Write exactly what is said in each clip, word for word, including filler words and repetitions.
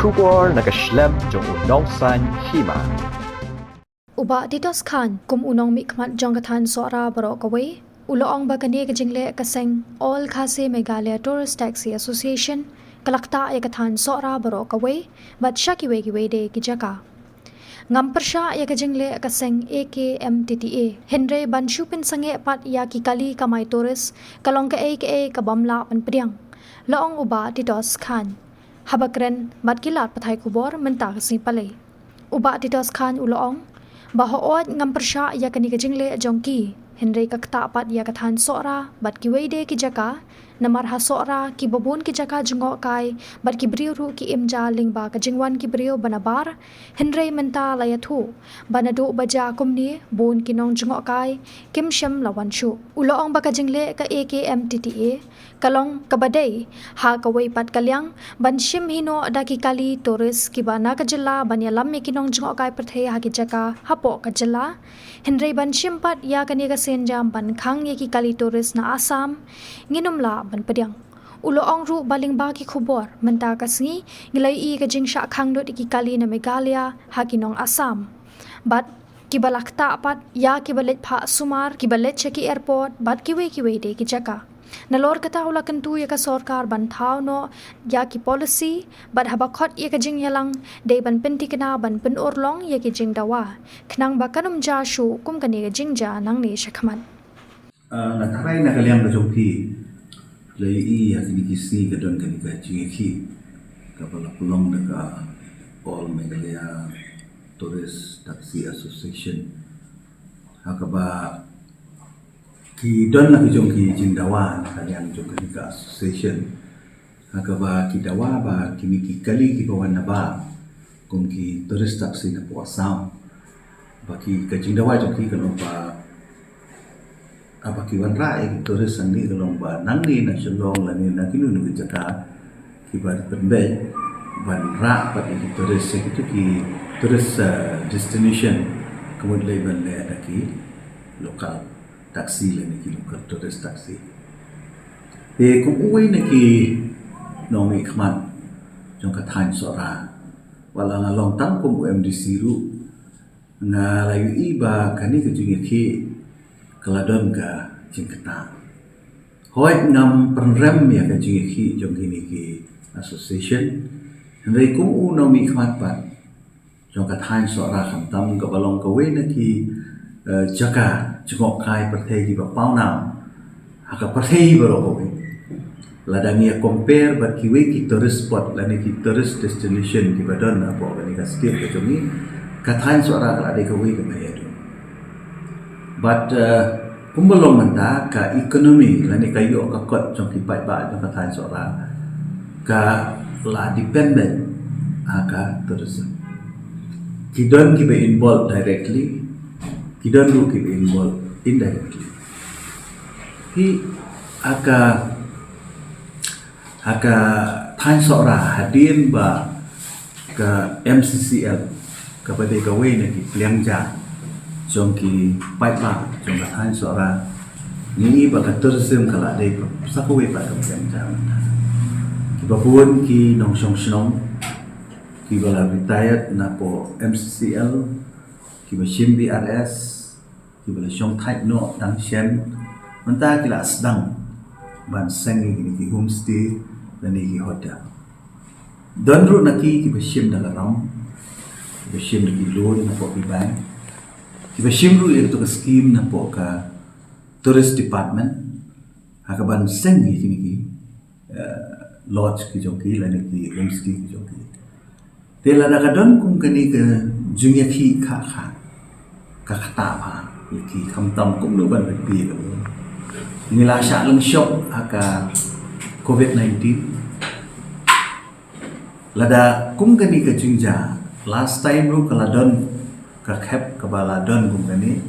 Khubor na ka shlem jong u Nongsaiñ Hima. U Bah Titos Chyne, kum u nongmihkhmat jong ka thaiñ Sohra baroh kawei, u la ong ba kane ka jingleh ka seng All Khasi Meghalaya Tourist Taxi Association ka la ktah ïa ka thaiñ Sohra baroh kawei bad sha kiwei kiwei de ki jaka. Ngam pyrshah ïa ka jingleh ka seng A K M T T A, hynrei ban shu pynsangeh pat ïa ki kali kamai tourist ka long kaei kaei ka bym lah ban pdiang, la ong u Bah Titos Chyne haba kren bad ki lad pathai khubor mynta ka sngi Palei. U Bah Titos Chyne u la ong ba hooid ngam pyrshah ïa kane ka jingleh jong ki, hynrei ka ktah pat ïa ka thaiñ Sohra bad kiwei de ki jaka, namar ha Sohra kiba bun ki jaka jngohkai bad ki briew ruh ki im ja lyngba ka jingwan ki briew ba nabar, hynrei mynta la ïathuh ba naduh ba jia kumne bun ki nongjngohkai kim shym la wan shuh. U la ong ba ka jingleh ka A K M T T A ka long kaba dei ha kawei pat ka liang ban shim hi noh da ki kali tourist kiba na ka jylla ban ïalam ïa ki nongjngohkai pyrthei ha ki jaka hapoh ka jylla, hynrei ban shim pat ïa kane ka sienjam ban khang ïa ki kali tourist na Assam, ngin ym lah ban pdiang. U la ong ruh ba lyngba ki khubor mynta ka sngi ngi la ïohi ka jingshah khang lut ïa ki kali na Meghalaya ha ki nong Assam bad kiba la ktah pat ïa kiba leit phah sumar, kiba leit sha ki airport bad kiwei kiwei de ki jaka. Nalor kata u la kyntu ïa ka sorkar ban thaw noh ïa ki policy bad haba khot ïa ka jingïalang dei ban pynthikna ban pynurlong ïa ki jingdawa khnang ba kan ym jia shuh kum kane ka jingjia nangne shakhmat. Ah, nga tharai na ka liang ka jong phi la ïohi ïa kine ki sngi ka don kane ka jingïakhih kaba la pynlong da ka All Meghalaya Tourist Taxi Association, ha kaba ki don la ki jong ki jingdawa na ka liang jong kane ka association, ha kaba ki dawa ba kine ki kali kiba wan nabar kum ki tourist taxi napoh Assam, ba ki, ka jingdawa jong ki ka long ba, haba ki wanrah ïa ki tourist hangne ka long ba nangne na Shillong lane na kino kino ki jaka kiba pynbeit ban rah pat ïa ki tourist sha kito ki tourist, ah, destination, ka mut lei ban leh da ki local taxi lane ki local tourist taxi. Te kum uwei na ki nongmihkhmat jong ka thaiñ Sohra, wat la nga long tang kum u M D C ruh, nga la ïohi ba kane ka jingïakhih ka la don ka jingktah. Hooid ngam pynrem ïa ka jingïakhih jong kine ki association, hynrei kum u nongmihkhmat pat jong ka thaiñ Sohra khamtam kaba long kawei na ki, eh, jaka jngohkai pyrthei kiba pawnam ha ka pyrthei baroh kawei. Lada ngi ïa compare bad kiwei ki tourist spot lane ki tourist destination kiba don hapoh kane ka state ka jong ngi, ka thaiñ Sohra ka la dei kawei kaba ïadon. Bad, eh, kumba long mynta ka economy lane ka ïoh ka kot jong ki paidbah jong ka thaiñ Sohra ka la dependent ha ka tourism. Ki don kiba involved directly, ki don ruh kiba involved indirectly. Hi ha ka, ha ka thaiñ Sohra hadien ba ka M C C L kaba dei kawei na ki pliang ja jong ki paidbah jong ka thaiñ Sohra, ngi i ba ka tourism ka la dei sa kawei pat ka pliang ja. Kiba bun ki nongshong shnong kiba la retired napoh M C C L, kiba shim B R S, kiba la shong thait noh dang shen, mynta ki la sdang ban seng ïa kine ki homestay lane ki hotel. Don ruh na ki kiba shim da ka ram, kiba shim da ki loan napoh ki bank, kiba shim ruh ïa kato ka scheme napoh ka tourist department, ha kaban seng ïa kine ki, eh, lodge ki jong ki lane ki homestay ki jong ki. Te lada ka don kum kane ka jingïakhih kha kha, ka ktah bha ïa ki khamtam kumno ban pynpei ka. Ngi la shah lyngshop ha ka covid nineteen. Lada kum kane ka jingjia, last time ruh ka la don ka khep kaba la don kum kane,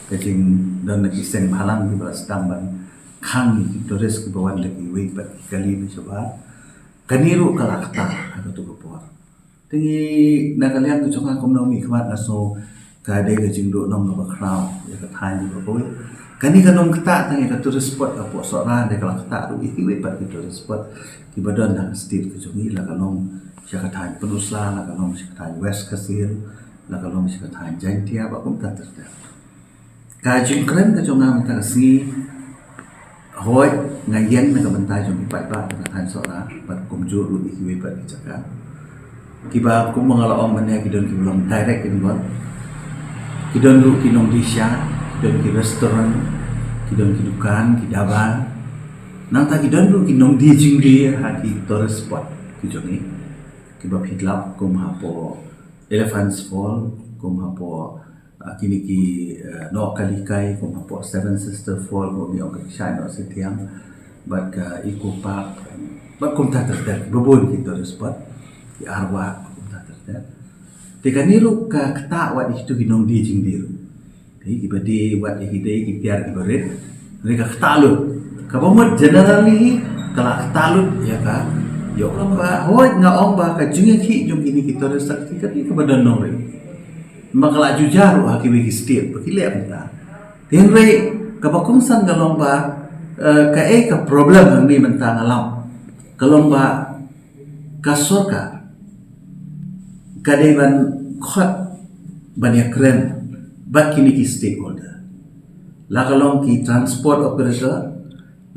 ka jingdon na ki seng bhalang kiba la sdang ban khang ïa ki tourist kiba wan da kiwei pat ki kali na shabar. Kane ruh ka la ktah ha kato ka por. Te ngi na ka liang ka jong nga kum u nongmihkhmat nga sngew ka dei ka jingduh nong kaba khraw ïa ka thaiñ kaba kawei. Kane ka nongktah tang ïa ka tourist spot hapoh Sohra, hynrei ka la ktah ruh ïa kiwei pat ki tourist spot kiba don ha ka state ka jong ngi, la ka long sha ka thaiñ Pynursla, la ka long sha ka thaiñ West Khasi Hills, la ka long sha ka thaiñ Jaintia, bad kumta ter ter. Ka jingkren ka jong nga mynta ka sngi, hooid, nga ïeng na ka bynta jong ki paidbah jong ka thaiñ Sohra, bad kumjuh ruh ïa kiwei pat ki jaka. Kiba kum ba nga la ong mynne, ki don kiba long direct involved. Ki don ruh ki nongdie sha, ki don ki restaurant, ki don ki dukan, ki dhaba. Nangta ki don ruh ki nongdie jingdie ha ki tourist spot ki jong ngi. Kiba phi ïohi kum hapoh Elephants Fall, kum hapoh, ah, kine ki, eh, Nohkalikai, kum hapoh Seven Sister Fall, kum ngi ong ka Shai Noh Sitiang, bad ka Eco Park, bad kumta ter ter, ba bun ki tourist spot, ki arwah, kumta ter ter. Te kane ruh ka ktah wat ïa kitu ki nongdie jingdie ruh. Te kiba die wat ïa ki dei ki tiar kiba rit, hynrei ka ktah lut. Kaba mut generally ka la ktah lut ïa ka. Ïoh ka ba, hooid, nga ong ba ka jingïakhih jong kine ki tourist site ka dei kaba don nongrim. Ba ka la ju jia ruh ha kiwei ki state ba ki leh mynta. Te hynrei kaba kongsan ka long ba, eh, kaei ka problem hangne mynta nga lam. Ka long ba ka sorkar ka dei ban khot ban ïakren bad kine ki stakeholder. La ka long ki transport operator,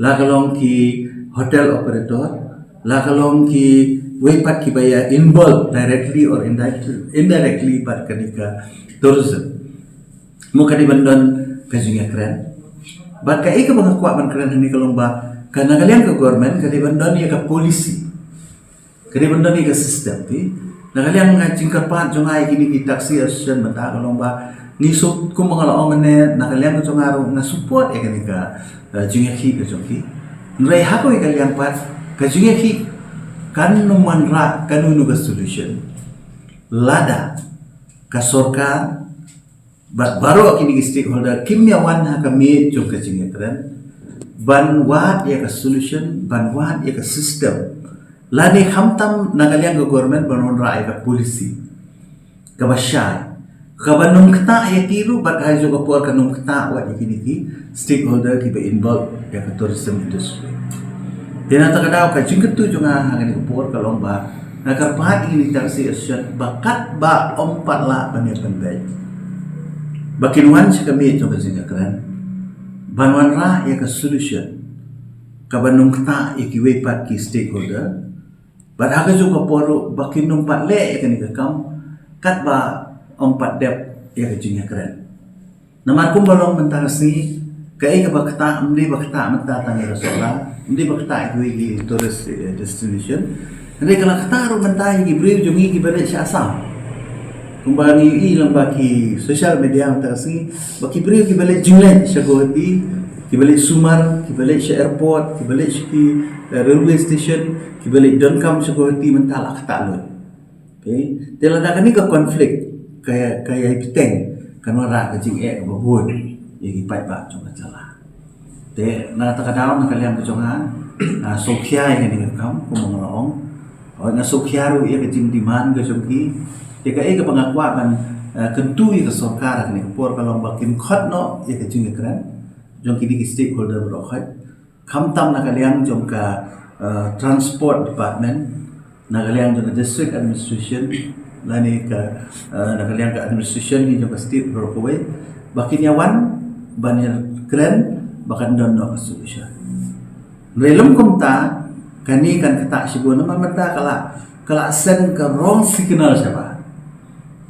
la ka long ki hotel operator, la ka long kiwei pat kiba ïa involve directly or indirectly, indirectly bad kane ka tourism. Mo ka dei ban don ka jingïakren. Bad kaei kaba nga kwah ban kren hangne ka long ba ka na ka liang ka government ka dei ban don ïa ka policy. Ka dei ban don ïa ka system, te na ka liang ka jingkyrpad jong nga ïa kine ki taxi association mynta ka long ba ngi suk, kum ba nga la ong mynne, na ka liang ka jong nga ruh nga support ïa kane ka, eh, jingïakhih ka jong ki. Hynrei ha kawei ka liang pat ka jingïakhih kan ym wanrah kano kano ka solution lada ka sorkar bad baroh kine ki stakeholder kim ïa wan ha ka miej jong ka jingïakren ban wad ïa ka solution, ban wad ïa ka system. Lane khamtam na ka liang ka government ban wanrah ïa ka policy kaba shai, kaba nongktah ïa ki ruh, bad ha kajuh ka por ka nongktah wat ïa kine ki stakeholder kiba involve ïa ka tourism industry. Te na kata ka daw ka jingkyntu jong nga ha kane ka por ka long ba nga kyrpad ïa kine ki taxi association ba katba ym pat lah ban ïa pynbeit, ba kin wan sha ka miej jong ka jingïakren ban wanrah ïa ka solution kaba nongktah ïa kiwei pat ki stakeholder. Bad ha kajuh ka por ruh ba kin ym pat leh ïa kane ka kam katba ym pat dep ïa ka jingïakren. Namar kumba long mynta ka sngi, kaei kaba ktah, ym dei ba ktah mynta tang ïa ka Sohra, ym dei ba ktah ïa kiwei ki tourist, eh, destination. Hynrei ka la ktah ruh mynta ïa ki briew jong ngi kiba leit sha Assam. Kumba ngi ïohi lyngba ki social media mynta ka sngi ba ki briew kiba leit jingleit sha Guwahati, kiba leit sumar, kiba leit sha airport, kiba leit sha ki, eh, railway station, kiba leit donkam sha Guwahati mynta la ktah lut. Okay. Te lada kane ka conflict ka, ka ïai bteng, kan wanrah ka jingeh kaba bun ïa ki paidbah jong ka jylla. Te na kata ka daw na ka liang ka jong nga, nga sngewkhia ïa kane ka kam, kumba nga la ong. Hooid, nga sngewkhia ruh ïa ka jingdemand ka jong ki. Te kaei kaba nga kwah ban, eh, kyntu ïa ka sorkar ha kane ka por ka long ba kin khot noh ïa ka jingïakren jong kine ki stakeholder baroh khoit. Khamtam na ka liang jong ka, eh, transport department, na ka liang jong ka district administration, lane ka, eh, na ka liang ka administration hi jong ka state baroh kawei, ba kin ïa wan ban ïa kren ba kan don noh ka solution. Hynrei lym kumta, kane kan ktah shibun namar mynta ka la, ka la send ka wrong signal shabar.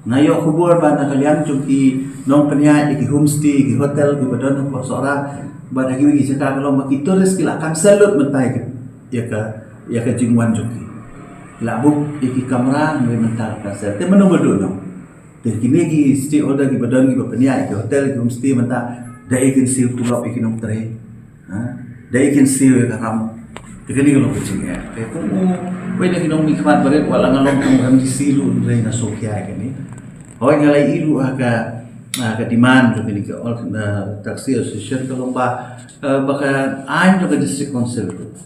Nga ïoh khubor ba na ka liang jong ki nongpynïaid ïa ki homestay, ki hotel kiba don hapoh Sohra bad ha kiwei ki jaka ka long ba ki tourist ki la cancel lut mynta ïa ka, ïa ka jingwan jong ki. Ki la book ïa ki kamra, hynrei mynta ka cancel. Te mano ba duh noh? Te kine ki stakeholder kiba don kiba pynïaid ïa ki hotel, ki homestay mynta, da ei kin siew tulop ïa ki nongtrei? Ha? Da ei kin siew ïa ka ram? Te kane ka long ka jingeh. Te kum u, wei na ki nongmihkhmat barit, wat la nga long kum u M D C ruh, hynrei nga sngewkhia ïa kane. Hooid, nga la ïohi ruh ha ka, ha ka demand jong kine ki all, eh, taxi association ka long ba, eh, ba ka aiñ jong ka district council ruh,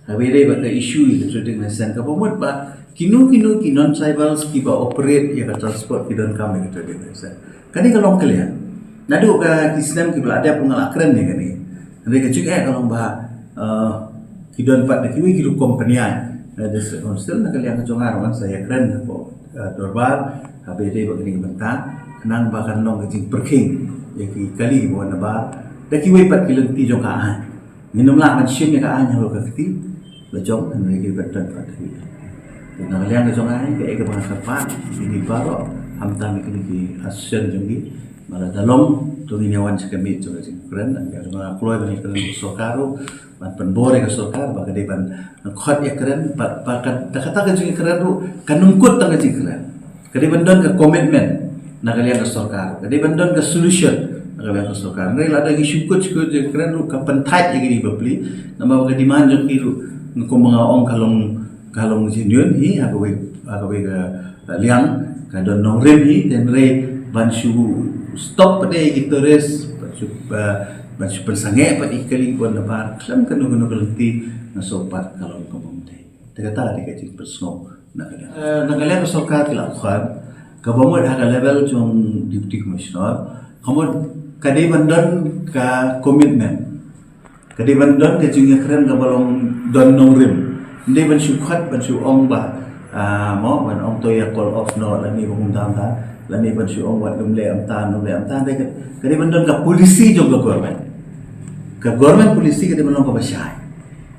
ha kaba ïadei bad ka issue ïa ka trading license, kaba mut ba kino kino ki non-tribals kiba operate ïa ka transport ki donkam ïa ka trading license. Kane ka long clear. Naduh ka ki snem kiba la dep nga la kren ïa kane. Hynrei ka jingeh ka long ba, eh, ki don pat da kiwei ki rukom pynïaid na District Council, na ka liang ka jong nga ruh ngan sa ïakren hapoh, eh, dorbar ha ba ïadei bad kane ka bynta, khnang ba kan long ka jingpyrkhing ïa ki kali ba wan nabar da kiwei pat ki lynti jong ka aiñ. Ngin ym lah ban shim ïa ka aiñ halor ka kti la jong, hynrei ki ban don pat ha ki. Te na ka liang ka jong nga, kaei kaba nga kyrpad ïa kine baroh, khamtam ïa kine ki association jong ngi, ba lada long to ngin ïa wan sha ka miet jong ka jingkren. Nga kloi ban ïakren bad ka sorkar ruh, ban pynbor ïa ka sorkar ba ka dei ban khot ïakren, ba, ba ka, da kata ka jingïakren ruh kan ym kut tang ka jingkren. Ka dei ban don ka commitment na ka liang ka sorkar, ka dei ban don ka solution na ka liang ka sorkar. Hynrei lada ngi shu kut shu kut ïakren ruh, ka pynthait ïa kine ki bapli. Namar ba ka demand jong ki ruh, kumba nga ong, ka long, ka long genuine hi ha kawei, ha kawei ka liang, ka don nongrim hi. Te hynrei ban shu stop pat ïa ki tourist, ban shu, ban shu pynsangeh pat ïa ki kali ba wan nabar khlem kano kano ka lynti, nga sngew pat ka long kaba ym dei. Te kata ka dei ka jingpynsngew na ka liang, eh, na ka liang ka sorkar ki la khot. Kaba mut ha ka level jong Deputy Commissioner, ka mut ka dei ban don ka commitment, ka dei ban don ka jingïakren kaba long don nongrim. Ym dei ban shu khot, ban shu ong ba, ah, mo, ban ong to ïa call off noh lane ba kumta kumta, lane ban shu ong wat ym leh ym tan, ym leh ym tan. Dei ka, ka dei ban don ka policy jong ka government. Ka government policy ka dei ban long kaba shai.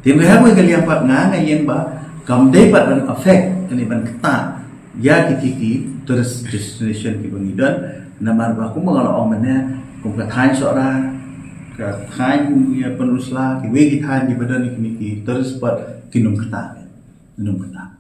Te hynrei ha kawei ka liang pat nga, nga ïeng ba kam dei pat ban affect, kane ban ktah ïa kiti ki tourist destination kiba ngi don. Namar ba kumba nga la ong mynne, kum ka thaiñ Sohra, ka thaiñ, ïa, Pynursla, kiwei ki thaiñ kiba don ïa kine ki tourist spot, kin ym ktah, kin ym ktah.